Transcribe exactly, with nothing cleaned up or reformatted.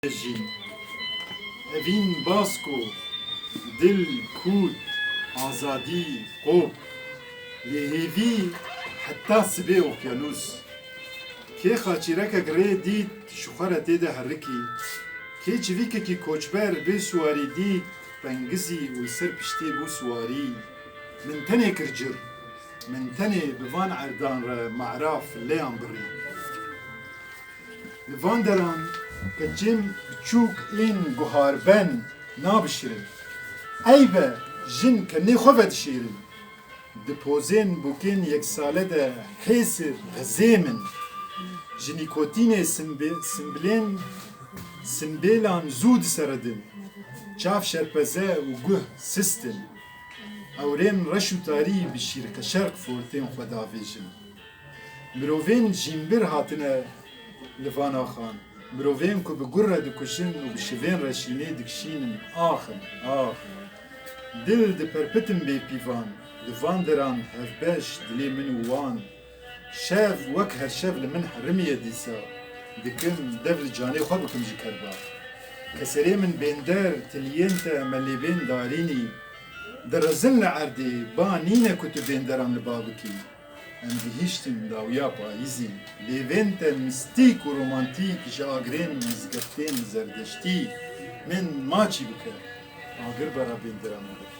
jî. Evîn basko, dil, kût, azadî, qop. Lê hêvî heta sibê okyanûs. Kê xaçîrekek rê dît, ji xwe re tê de herikî. Kê çivîkekî koçber bê siwarî dît, pengizî û li ser piştê bû siwarî. Min tenê kir cir. Min tenê bi van erdan re mara fileyan birî. Li van deran keçên biçûk ên guharben nabişirin. Eyb e, jin kenê xwe vedişêrin. Di pozên bûkên yeksale de hêsir xizêm in. Ji nîkotînê simbi-, simbilên, simbêlan zû diseredin. Çav şerpeze û guh sist in. Ewrên reş û tarî bi şîrqeşerq fortên xwe davêjin. Mirovên jînbir hatine li van axan. Mirovên ku bi gur re dikujin û bi şivên re şînê dikişînin. Ax in, ax. Dil diperpitin bê pîvan. Li van deran hevbeş dilê min û wan. Şev wek her şev li min herimiye dîsa. Dikim dev li canê xwe bikim ji kerba. Keserê min bênder tiliyên te me lêbên darînî. Dirizin li erdê, ba nîne ku tu bênderan li ba bikî. Em gihîştin dawiya payîzî. Lêvên te mistîk û romantîk ji agirên mizgeftên zerdeştî min maçî bike. Agir bera bênderan min bike.